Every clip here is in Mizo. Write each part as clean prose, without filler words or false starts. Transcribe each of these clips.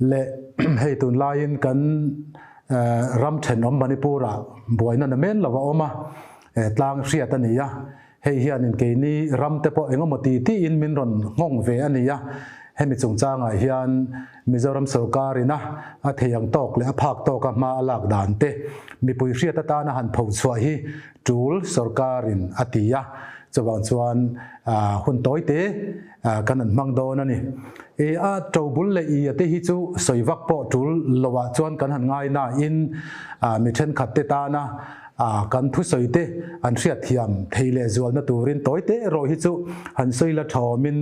Le hei tunlaiin kan ram thenawm Manipur-ah buaina namen lo a awm a, tlang hriat a ni a. Hei hianin keini ram te pawh engemaw ti tiin min rawn nghawng ve a ni a. Hemi chungchangah hian Mizoram sorkarina a thei ang tawk leh a phak tawka hma a lak dan te mipui hriat atana han pho chhuah hi tul sorkarin a ti a. Chuvang chuan hun tawi te kan han hmang dawn a ni. I a to bul leh i a te hi chu sawi vak pawh tul loah chuan kan han ngai nain mi thenkhat te tana kan thusawi te an hriatthiam thei leh zualna turin tawi te erawh hi chu han sawi la thawmin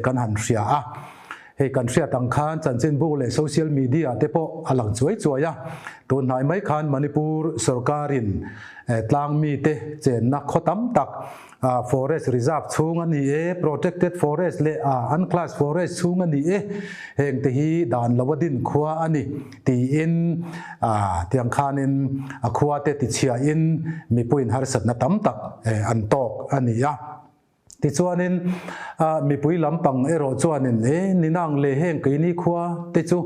kan han hria a. Hei kan hriat ang khan chanchinbu leh social media te pawh a lang chuai chuai a. Tun hnai mai khan Manipur sorkarin tlang mite chenna khaw tam tak forest reserve chhung a ni e, protected forest leh unclassed forest chhung a ni e, heng te hi dan lo a din khua a ni tiin tiang khanin a khua te tichhiahin mipuiin harsatna tam tak an tawk a ni a. Tichuanin mipui lampang erawh chuanin e ninang leh heng keini khua te chu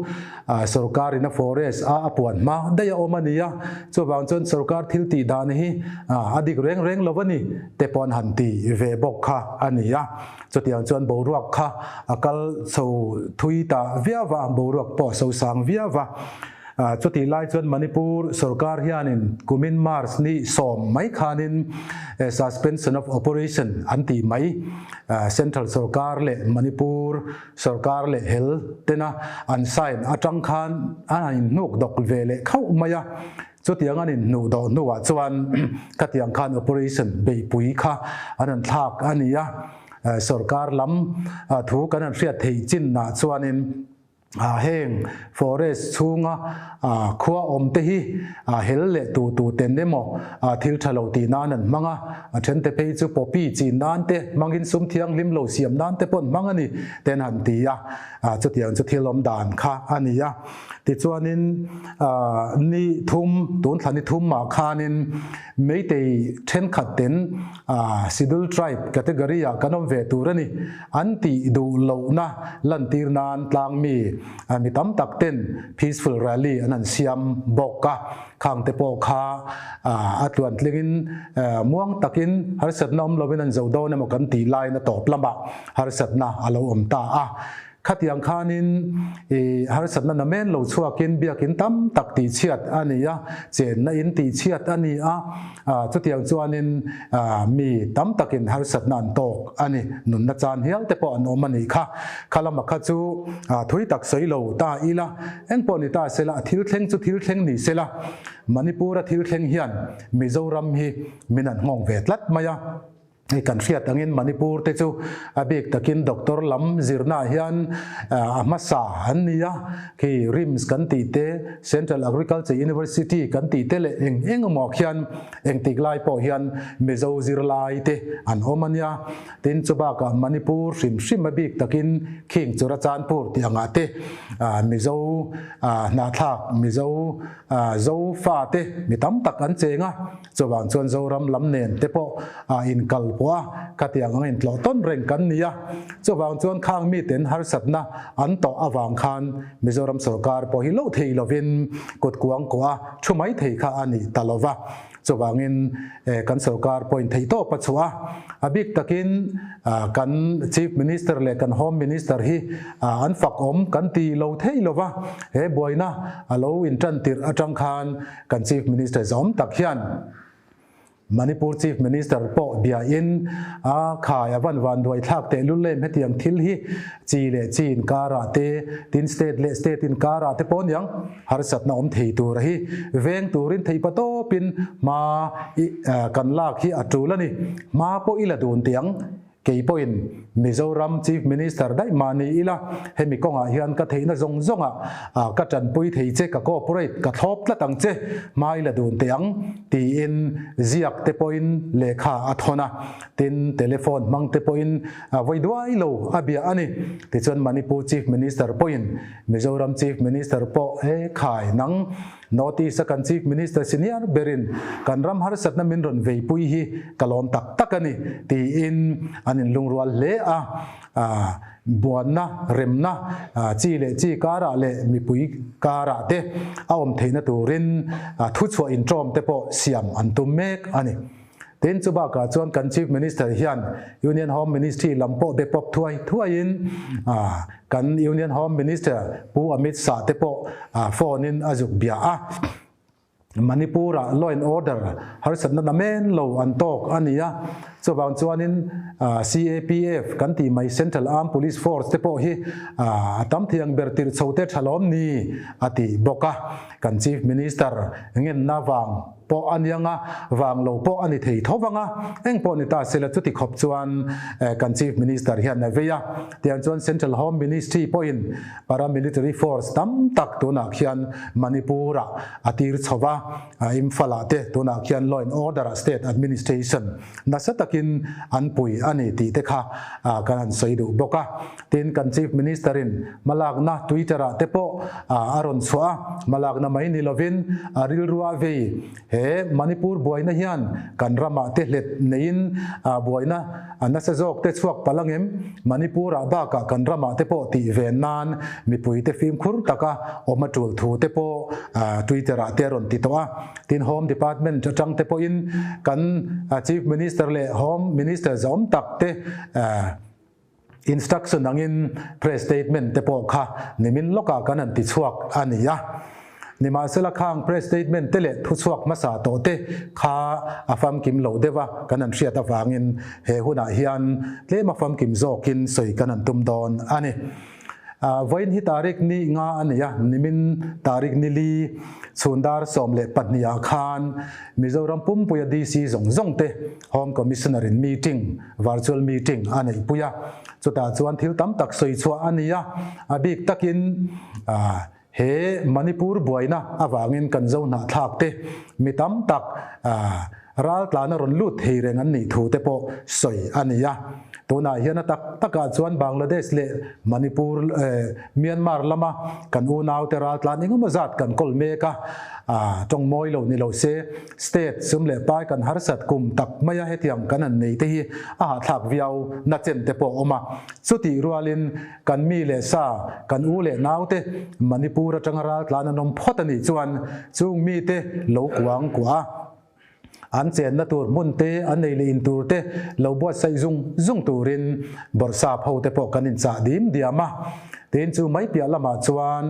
sorkarin a forest a a puan hma daih a awm a ni a, chuvang chuan sorkar thil tih dan hi a dik reng reng lo a ni te pawh an han ti ve bawk kha a ni a. Chutiang chuan boruak kha a kal chho thui ta viau va, boruak pawh a sosang viau va. Chutih lai chuan Manipur sorkar hianin kumin March ni sawm mai khanin suspension of operation an tih mai. Central sorkar leh Manipur sorkar leh hel tena an sign atang khan an han inhnuk dawk ve leh khauh mai a. Chutiang an inhnuh dawh hnuah chuan khatiang khan operation beihpui kha an han thlak a ni a. Sorkar lam thu kan han hriat theih chinah chuanin Heng forest chhunga khua awm te hi hel leh tu tu ten emaw thil tha lo tih nan an hmang a, a then te phei chu poppy chin nan te hmangin sum thianghlim lo siam nan te pawh an hmang a ni ten han ti a, chutiang chu thil awm dan kha a ni a. Tichuanin ni thum tun thla ni thum ah khanin Meitei thenkhat ten Scheduled Tribe category ah kan awm ve tur a ni. An tih duh lohna lantir nan tlang mi mi tam tak ten peaceful rally an han siam bawk a, khang te pawh kha a tluan tlingin muang takin harsatna awm lovin an zo dawn emaw kan tih laiin a tawp lamah harsatna a lo awm ta a. Khatiang khanin i harsatna namen lo chhuakin biakin tam tak tihchhiat a ni a, chenna in tihchhiat a ni a, chutiang chuanin mi tam takin harsatna an tawk a ni. Nunna chan hial te pawh an awm a nih kha. Kha lama kha chu thui tak sawi lo ta ila, engpawh ni ta sela, a thil thleng chu thil thleng ni sela, Manipur-a thil thleng hian Mizoram hi min an nghawng ve tlat mai a. Hei kan hriat angin Manipur te chu a bik takin doctor lam zirnaah hian a hmasa an ni a, khi RIMS kan tih te, Central Agriculture University kan tih te leh eng eng emaw khian engtik lai pawh hian Mizo zirlai te an awm a nia. Tin chu bakah Manipur hrim hrim a bik takin khing Churachandpur tih angah te Mizo hnahthlak, Mizo Zofa te mi tam tak an cheng a. Chuvang chuan Zoram lam nen te pawh a inkal pawh a, khatiang ang intlawh tawn reng kan ni a. Chuvang chuan khang miten harsatna an tawh avang khan Mizoram sorkar pawh hi loh thei lovin kut kuang kuah a thu mai thei kha a ni ta lova. Chuvangin kan sorkar pawhin theihtawp a chhuah a, a bik takin kan Chief Minister leh kan Home Minister hi an fak awm kan ti lo thei lova, he buaina a lo intan tirh atang khan Kan Chief Minister zawm tak hian Manipur Chief Minister pawh biain a khai a van van duai thlak teh lul em hetiang thil hi chi leh chi inkarah te tin state leh state inkarah te pawh aniang harsatna awm thei tur hi veng turin theihpa tawpin hma i kan lak hi a tul a ni. Hma pawh i la dun tiang. Kei pawhin Mizoram Chief Minister daih mah ni ila, hemi kawngah hian ka theihna zawng zawngah ka tanpui thei che, ka cooperate, ka thlawp tlat ang che, hmai la dun teh ang, tiin ziak te pawhin lehkha a thawn a, tin telephone hmang te pawhin vawi duai lo a bia a ni. Tichuan Manipur Chief Minister pawhin Mizoram Chief Minister pawh he khai nang. North East a kan Chief Minister senior berin kan ram harsatna min rawn veipui hi ka lawm tak tak a ni, tiin an inlungrual hle a. Buanna, remna, chi leh chi karah leh mipui karah te a awm theihna turin thuchhuah inṭawm te pawh siam an tum mek a ni. Tin, chu bakah chuan kan Chief Minister hian Union Home Ministry lam pawh be pawp thuai thuaiin kan Union Home Minister Pu Amit Shah te pawh phone in a zuk bia a. Manipur-ah law and order harsatna namen lo an tawk a ni a, chuvang chuanin CAPF kan tih mai Central Armed Police Force te pawh hi a tam thei ang ber tirh chho te tha lawm ni a ti bawk a. Kan Chief Minister ngenna vang pawh a niang a, vang lo pawh a ni thei tho vang a, eng pawh ni ta sela chuti khawp chuan kan Chief Minister hian a vei a, tiang chuan Central Home Ministry pawhin Paramilitary force tam tak tunah khian Manipur-ah a tir chho va, Imphal-ah te tunah khian law and order-ah state administration nasa takin an pui a ni tih te kha kan han sawi duh bawk a. Tin, kan Chief Minister-in hmalakna Twitter-ah te pawh a rawn chhuah a, hmalakna mai ni lovin a rilrua vei he Manipur buaina hian kan ramah te hlet neiin buaina nasa zawk te chhuak palh angem? Manipur-ah bakah kan ramah te pawh tih ven nan mipui te fimkhur taka awm a tul thu te pawh Twitter-ah te a rawn ti tawh a. Tin, Home Department atang te pawhin kan Chief Minister leh Home Minister zawm tak te Instruction angin press statement te pawh kha nimin lawkah kan han tichhuak a ni a. Nimahsela khang press statement te leh thuchhuak hmasa tawh te kha a famkim lo deuh a kan han hriat avangin he hunah hian tlem a famkim zawkin sawi kan han tum dawn a ni. Vawiin hi tarik ni nga a ni a, nimin tarik ni li chhun dar 12 ah khan Mizoram pumpuia DC zawng zawng te Home Commissioner in meeting, virtual meeting, a neihpui a, chutah chuan thil tam tak sawi chhuah a ni a, a bik takin he Manipur buaina avangin kan zo hnahthlak te mi tam tak raltlana rawn lut thei reng an nih thu te pawh sawi a ni a. Tunah hian a tak takah chuan Bangladesh leh Manipur, Myanmar lama kan unaute raltlan engemaw zat kan kawl mek a, tawng mawi lo ni lo se, State sum leh pai kan harsat kum tak maia hetiang kan han nei te hi a hahthlak viau na chen te pawh a awm a. Chutih rualin kan mi leh sa, kan u leh nau te Manipur atanga raltlan an awm phawt a nih chuan chung mi te lo kuang kuah a, an chenna tur hmun te, an ei leh in tur te lo buatsaih zung zung turin bawrhsap ho te pawh kan inchah dim diam a. Tin chu mai piah lamah chuan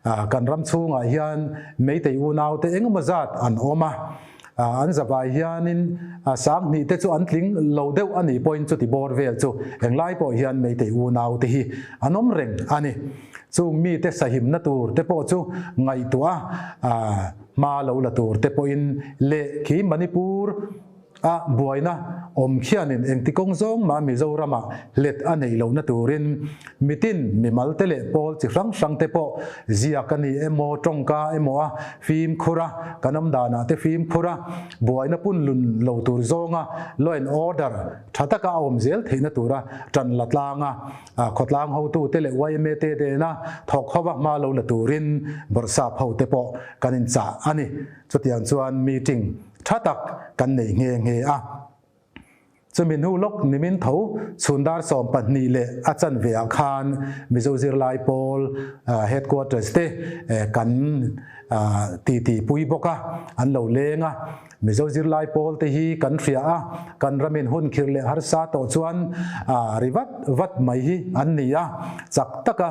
Kan ram chhungah hian Meitei unaute engemaw zat an awm a, an zavai hianin sanghnih te chu an tling lo deuh a nih pawhin chuti bawr vel chu englai pawh hian Meitei unaute hi an awm reng a ni. Chung mite sahimna tur te pawh chu ngaihtuah a hma lo la tur te pawhin leh khi Manipur A buaina awm khianin engti kawng zawng mah Mizoramah hlet a neih lohna turin mitin mimal te leh pawl chi hrang hrang te pawh ziak a ni emaw tawngka emaw a fimkhur a, kan awm danah te fimkhur a, buaina punlun lo tur zawnga law and order tha taka a awm zel theihna tura tan la tlang a, khawtlang hotute leh yma te nena thawk hova hma lo la turin bawrhsap hote pawh kan inchah a ni. Chutiang chuan meeting tha tak kan nei nghe nghe a. Chumi hnu lawk nimin tho chhun dar 12 leh a chanve ah khan Mizo zirlai pawl headquarters te kan titi pui bawk a, an lo leng a. Mizo zirlai pawl te hi kan hria a, kan ramin hun khirh leh harsa tawh chuan ri vat vat mai hi an ni a, chak taka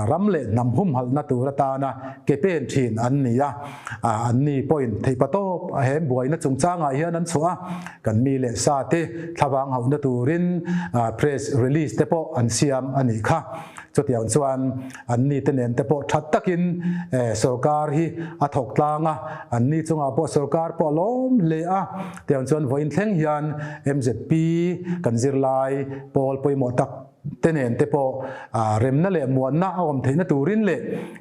ram leh hnam humhalhna tur atana ke pen thin an ni a. An ni pawhin theihpatawp a hem buaina chungchangah hian an chhuah a, kan mi leh sa te thlavang hauhna turin press release te pawh an siam a nih kha. Chutiang chuan an ni te nen te pawh that takin sorkar hi a thawk tlang a, an ni chungah pawh sorkar pawh a lawm hle a. Tiang chuan vawiin thleng hian MZP kan zirlai pawl pawimawh tak te nen te pawh remna leh muanna a awm theihna turin leh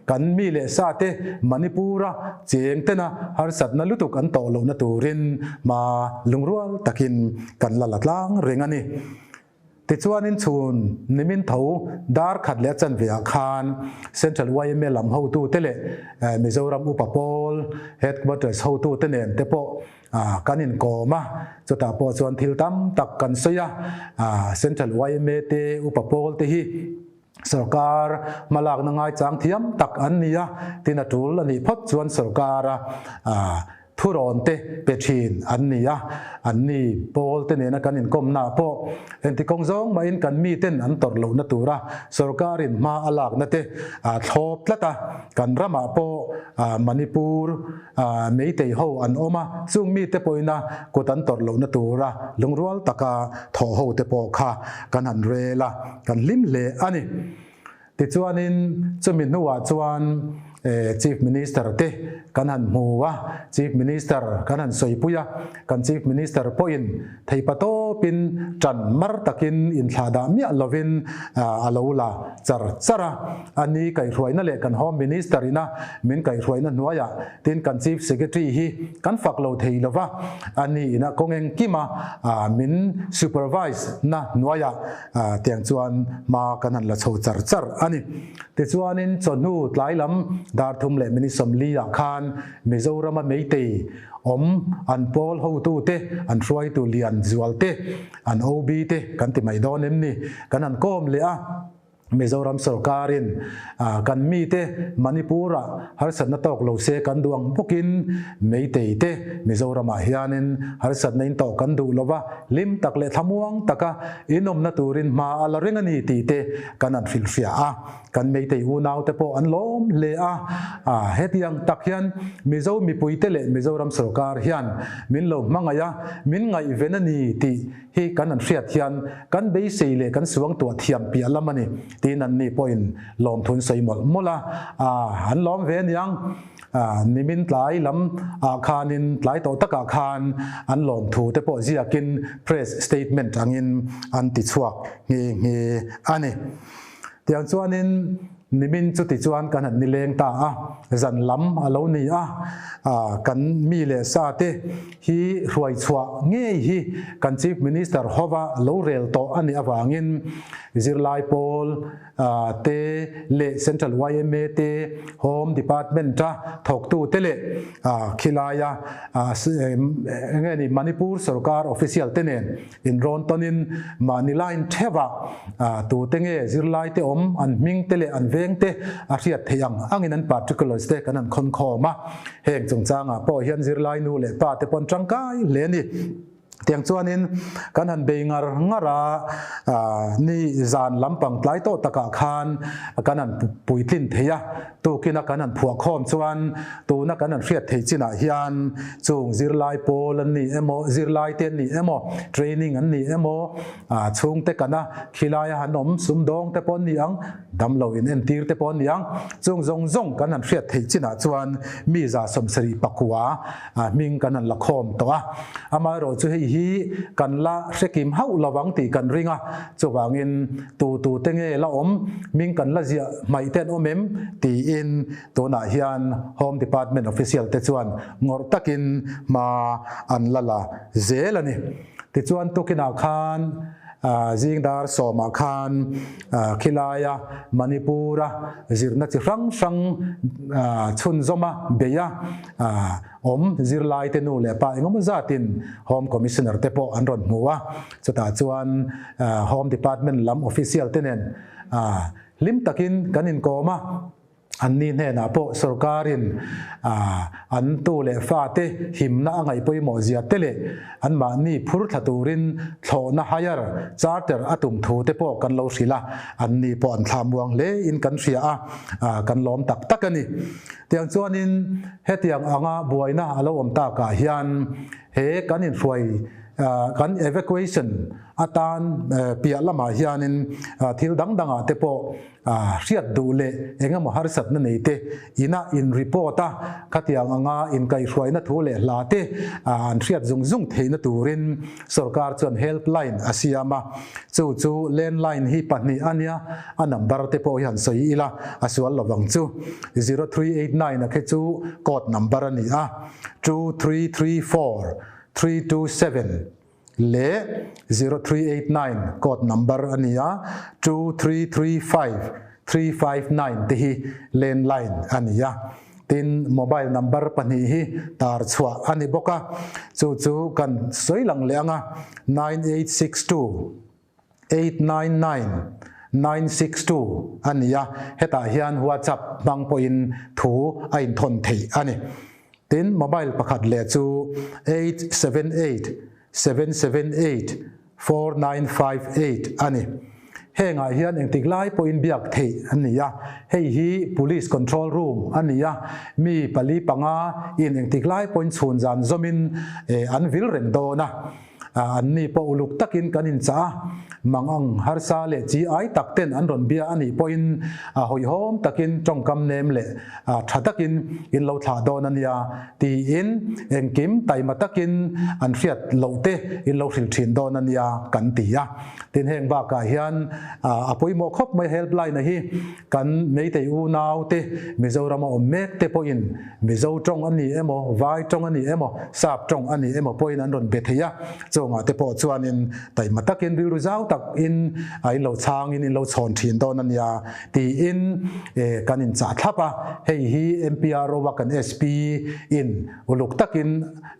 kan mi leh sa te Manipur-a cheng tena harsatna lutuk an tawh lohna turin hma lungrual takin kan la la tlang reng a ni. Tichuanin chhun nimin tho dar khat leh a chanve ah khan Central yma lam hotute leh Mizoram Upa Pawl Headquarters hotute nen te pawh kan inkawm a, chutah pawh chuan thil tam tak kan sawi a, Central yma te Upa Pawl te hi Sorkar hmalakna ngaichang thiam tak an ni a, tin a tul a nih phawt chuan sorkara thurawn te pe thin an ni a, an ni pawl te nena kan inkawmna ah pawh engti kawng zawng mahin kan miten an tawrh lohna tura sorkarin hma a lakna te thlawp tlat a, kan ramah pawh Manipur Meitei ho an awm a, chung mite pawhina kut an tawrh lohna tura lungrual taka thawh ho te pawh kha kan han rel a, kan hlim hle a ni. Tichuanin chumi hnuah chuan Chief Minister te kan han hmu a, Chief Minister kan han sawipui a, kan Chief Minister pawhin theipa tawpin tan mar takin inthlahdah miah lovin a lo la char char a. A ni kaihhruaina leh kan Home Minister ina min kaihhruaina hnuaiah tin kan Chief Secretary hi kan fak lo thei lova, a ni ina kawng engkima min supervise na hnuaiah Tiang chuan hma kan han la chho char char a ni. Tichuanin chawhnu tlai lam dar thum leh minute 40 ah khan Mizorama Meitei awm an pawl hotute, an hruaitu lian zualte, an OB te kan ti mai dawn em ni? Kan han kawm leh a. Mizoram sorkarin kan mite Manipur-ah harsatna tawk lo se kan duh ang bawkin Meitei te Mizoramah hianin harsatna in tawh kan duh lova, hlim tak leh thlamuang taka inawmna turin hma a la reng a ni tih te kan han hrilhhria a, kan Meitei unaute pawh an lawm hle a. Hetiang tak hian Mizo mipuite leh Mizoram sorkar hian min lo hmangaih a, min ngaihven a ni tih Hi kan an hriat hian kan beisei leh kan suangtuah thiam piah lam a ni tiin anni pawhin lawmthun sawi mawlh mawlh a, aah an lawm ve aniang, aah nimin tlai lam ah khanin tlai tawh takah khan an lawmthu te pawh ziakin press statement angin an ti chhuak nghe nghe a ni. Tiang chuanin nimin chuti chuan kan han nileng ta a, zan lam a lo ni a, kan mi leh sa te hi hruai chhuah ngei hi kan Chief Minister hova lo rel tawh a nih avangin zirlai pawl te leh Central yma te, Home Department a thawktu te leh khilaia enge ni Manipur sorkar official te nen Inrawn tawnin mahni line theuhah tute nge zirlai te awm, an hming te leh an veng te a hriat theih ang angin an particulars te kan han khawn khawm a. Heng chungchangah pawh hian zirlai nu leh pa te pawn tangkai hle a ni. Tiang chuanin kan han bei ngar ngar a, ni zan lampang tlai tawh takah khan kan han puitlin thei a. Tukina kan han phuah khawm chuan tuna kan han hriat thei chinah hian chung zirlai pawl an ni emaw, zirlai te an ni emaw, training an ni emaw, chhungte kana khilaia han awm sumdawng te pawh an ni ang, damlo in entir te pawh an ni ang. Chung zawng zawng kan han hriat theih chinah chuan mi 179 hming kan han la khawm tawh a. Amaherawh chu hei hi kan la hrekim hauh lovang tih kan ring a, chuvangin tu tu te nge la awm, hming kan la ziah hmaih te an awm em? tiin tunah hian Home Department official te chuan ngawrh takin hma an la la zel a ni. Tichuan tukinah khan zing dar sawmah khan khilaia Manipur-a zirna chi hrang hrang chhunzawma beia awm zirlaite nu leh pa engemaw zatin Home Commissioner te pawh an rawn hmu a, chutah chuan Home Department lam official te nen hlim takin kan inkawm a, anni hnenah pawh sorkarin an tu leh fate himna a ngaih pawimawh zia te leh anmahni phur thla turin thlawhna hire charter a tum thu te pawh kan lo hrilh a, anni pawh an thla muang hle in kan hria a, kan lawm tak tak a ni. Tiang chuanin hetiang anga buaina a lo awm takah hian he kan inhruai kan evacuation atan piah lamah hianin thil dang dangah te pawh hriat duh leh engemaw harsatna nei te ina in report a khatiang anga inkaihhruaina thu leh hla te an hriat zung zung theihna turin sorkar chuan helpline a siam a, chu chu landline hi pahnih a nia. A number te pawh hi han sawi ila a sual lovang chu. 0389 a khi chu code number a ni a, 2334 327. leh 0389 code number a ni a, 2335 359 te hi landline a ni a. Tin, mobile number pahnih hi tar chhuah a ni bawk a, chu chu kan sawi lang leh ang a, 9862 899 962 a ni a, hetah hian WhatsApp hmang pawhin thu a inthawn theih a ni. Tin, mobile pakhat leh chu 878 778 4958 a ni. Hengah hian engtik lai pawhin biak theih a ni a, hei hi Police Control Room a ni a, mi pali panga in engtik lai pawhin chhun zan zawmin an vil reng dawn a. An ni pawh uluk takin kan inchah a, mang ang harsa leh chi ai tak ten an rawn bia a nih pawhin hawihhawm takin tawngkam nem leh tha takin in lo thlah dawn a nia tiin engkim taima takin an hriat loh te in lo hrilh thin dawn a nia kan ti a. Tin heng bakah hian a pawimawh khawp mai helpline-a hi kan Meitei unau te Mizoram a awm mek te pawhin Mizo tawng a ni emaw, Vai tawng a ni emaw, Sap tawng a ni emaw pawhin an rawn be thei a, chungah te pawh chuanin taima takin rilru zau takin a in lo chhangin in lo chhawn thin dawn a nia tiin kan inchah thlap a, hei hi MPRO a kan SP in uluk takin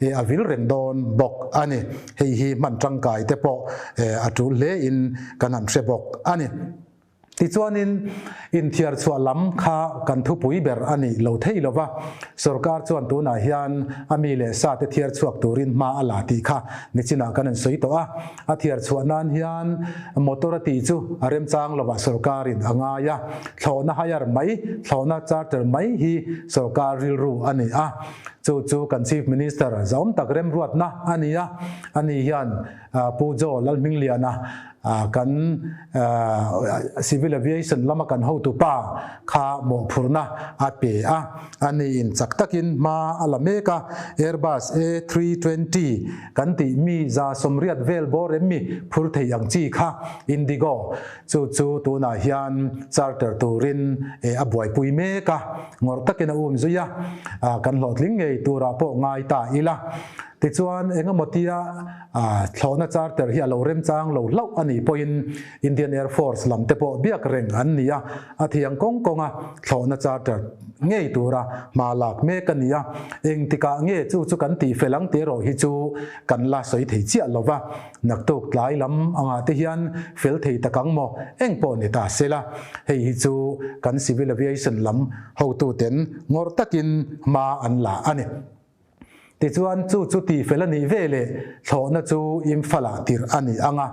a vil reng dawn bawk a ni. Hei hi hman tangkai te pawh a tul hle in kan han hre bawk a ni. Tichuanin, inthiar chhuah lam kha kan thupui ber a nih lo thei lo va, sorkar chuan tunah hian a mi leh sa te thiar chhuak turin hma a la tih kha nichinah kan han sawi tawh a. A thiar chhuah nan hian motor a tih chu a remchang lovah sorkarin a ngai a, thlawhna hire mai, thlawhna charter mai hi sorkar rilru a ni a. Chu chu kan Chief Minister zahawm tak remruatna a ni a, ani hian Pu Joe Lalhmingliana kan Civil Aviation lama kan hotu pa kha mawhphurhna a pe a, ani in chak takin hma a la mek a, Airbus A320 kan tih mi 180 vel bawr em mi phur thei ang chi kha Indigo chu chu tunah hian charter turin a buaipui mek a, ngawrh takin a um zui a, kan hlawhtling ngei turah pawh ngai ta ila. Tichuan engemaw tia Thlawhna charter hi a lo remchang lo hlauh a nih pawhin Indian Air Force lam te pawh biak reng an ni a, a thiang kawng kawnga thlawhna charter ngei tura hma lak mek a ni a, engtikah nge chu chu kan tih fel ang tih erawh hi chu kan la sawi thei chiah lo va, naktuk tlai lam angah te hian fel thei tak ang maw eng pawh ni ta se la, hei hi chu kan Civil Aviation lam hotuten ngawrh takin hma an la a ni. Tichuan, chu chu tihfel a nih ve leh thlawhna chu Imphal-ah tirh a ni ang a.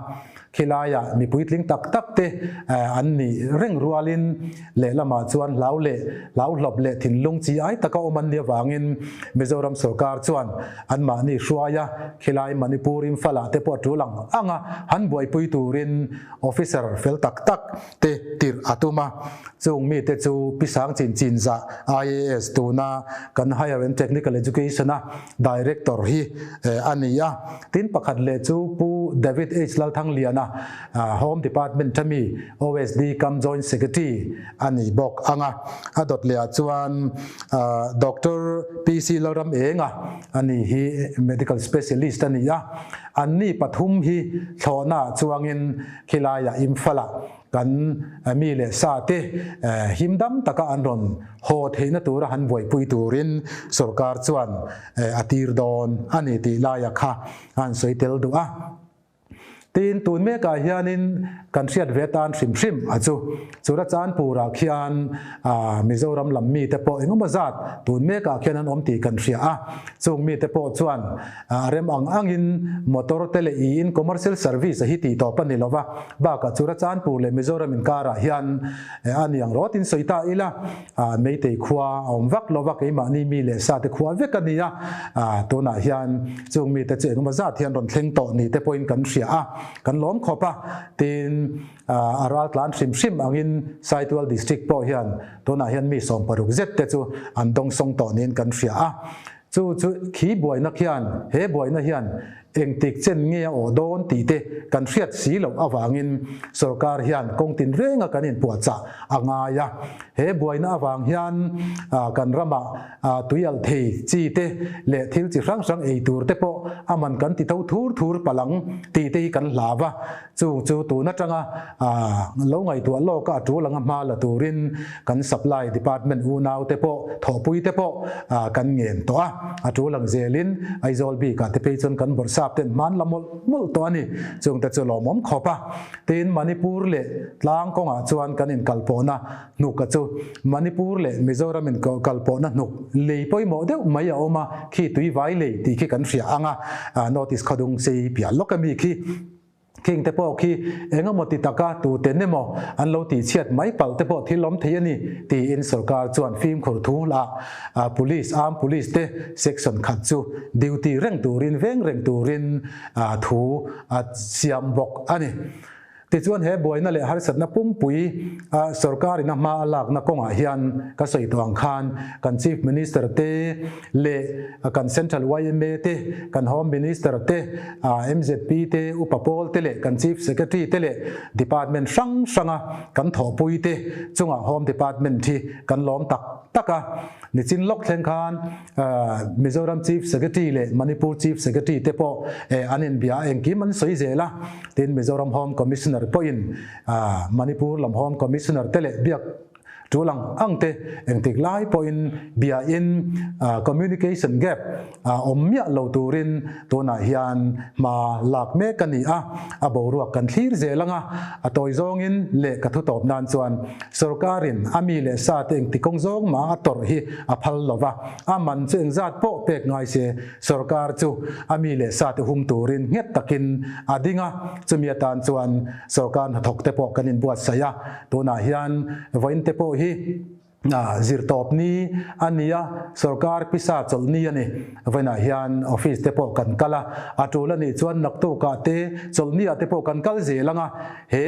Khilaiah mi puitling tak tak te an nih reng rualin lehlamah chuan hlau leh hlauhlawp leh thinlung chi ai taka awm an nih avangin Mizoram sorkar chuan anmahni hruaia khilai Manipur Imphal-ah te pawh tul ang anga han buaipui turin officer fel tak tak te tirh a tum a, chung mite chu Pi Sang Chin Chin Zah IAS tuna kan Higher and Technical Education a Director hi a ni a. Tin pakhat leh chu Pu David H Lalthangliana Home Department thami OSD cum Joint Secretary a ni bawk ang a. A dawt leh ah chuan Doctor PC Lalram Enga a ni hi Medical Specialist a ni a. Anni pathum hi thlawhna ah chuangin Khilaiah Imphal-ah kan mi leh sa te him dam taka an rawn haw theihna tura han buaipui turin sorkar chuan a tir dawn a ni tih laia kha a han sawi tel duh a. Tin, tun mekah hianin kan hriat ve atan hrim hrim a chu Churachandpur-ah khian Mizoram lam mite pawh engemaw zat tun mekah khian an awm tih kan hria a, chung mite pawh chuan A rem ang angin motor te leh iin commercial service a hi tih tawp a ni lova, bakah Churachandpur leh Mizoram inkarah hian a ni ang rawtin sawi ta ila, Meitei khua a awm vak lova, keimahni mi leh sa te khua vek a ni a, tunah hian chung mite chu engemaw zat hian rawn thleng tawh ni te pawhin kan hria a, kan lawm khawp a, tin a ral tlan hrim hrim angin Saitual District pawh hian tunah hian mi 60 zet te chu an dawngsawng tawh niin kan hria a. Chu chu khi buaina khian, he buaina hian Engtik chen nge a awh dawn tih te kan hriat si loh avangin sorkar hian kawng tinrenga kan inpuahchah a ngai a. He buaina avang hian kan ramah tuialh thei chi te leh thil chi hrang hrang ei tur te pawh a man kan ti tho thur thur palh ang tih te hi kan hlau a. Chung chu tun atanga lo ngaihtuah lawka a tul anga hma la turin kan supply department unau te pawh thawhpui te pawh kan ngen tawh a, a tul ang zelin Aizawl bikah te phei chuan kan bawrhsap ten hman la mawlh mawlh tawh a ni. Chung te chu lawmawm khawp a, tin Manipur leh tlang kawngah chuan kan inkalpawhna hnuk a chu Manipur leh Mizoram in kalpawhna hnuk lei pawimawh deuh mai a awm a, khi tuivai lei tih khi kan hria ang a, notice khawdung sei piah lawk a mi khi. Khing te pawh khi eng emaw ti taka tuten emaw an lo tihchhiat mai palh te pawh thil awm thei a ni tiin sorkar chuan fimkhur thu hlah Police, Armed Police te section khat chu duty reng turin veng reng turin thu a siam bawk a ni. Tichuan he buaina leh harsatna pumpui sorkar in a hma a lakna kawngah hian ka sawi tawh ang khan kan Chief Minister te leh kan Central yma te, kan Home Minister te, MZP te, Upa Pawl te leh kan Chief Secretary te leh Department hrang hranga kan thawhpui te chungah Home Department hi kan lawm tak tak a. Nichin lawk thleng khan Mizoram Chief Secretary leh Manipur Chief Secretary te pawh an inbia a, engkim an sawi zel a. Tin, Mizoram Home Commissioner pawhin Manipur lam Home Commissioner te leh biak Tul ang ang te engtik lai pawhin bia in communication gap awm miah lo turin tunah hian hma lak mek a ni a, a boruak kan thlir zel ang a, a tawi zawngin leh ka thu tawp nan chuan sorkarin a mi leh sa te engti kawng zawng mah a tawrh hi a phal lo va, a man chu engzat pawh pek ngai se sorkar chu a mi leh sa te hum turin nghet takin a ding a, chumi atan chuan sorkar hnathawk te pawh kan inbuatsaih a. Tunah hian vawiin te pawh hi zirtawp ni a ni a, sorkar pisa chawlh ni a ni. Vawiinah hian office te pawh kan kal a, a tul a nih chuan naktukah te chawlh niah te pawh kan kal zel ang a, he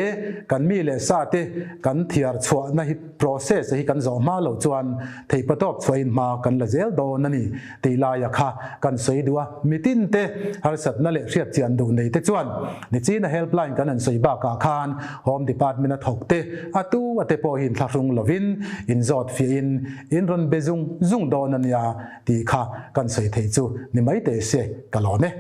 kan mi leh sa te kan thiar chhuahna hi process hi kan zawh hma loh chuan theihpatawp chhuahin hma kan la zel dawn a ni tih laia kha kan sawi duh a, mitin te harsatna leh hriatchian duh nei te chuan Nichina helpline kan han sawi bakah khan Home Department a thawk te a tu a te pawh hi inthlahrung lovin inzawt fiahin in rawn be zung zung dawn a nia tih kha kan sawi theih chu ni mai teh se ka lawm e.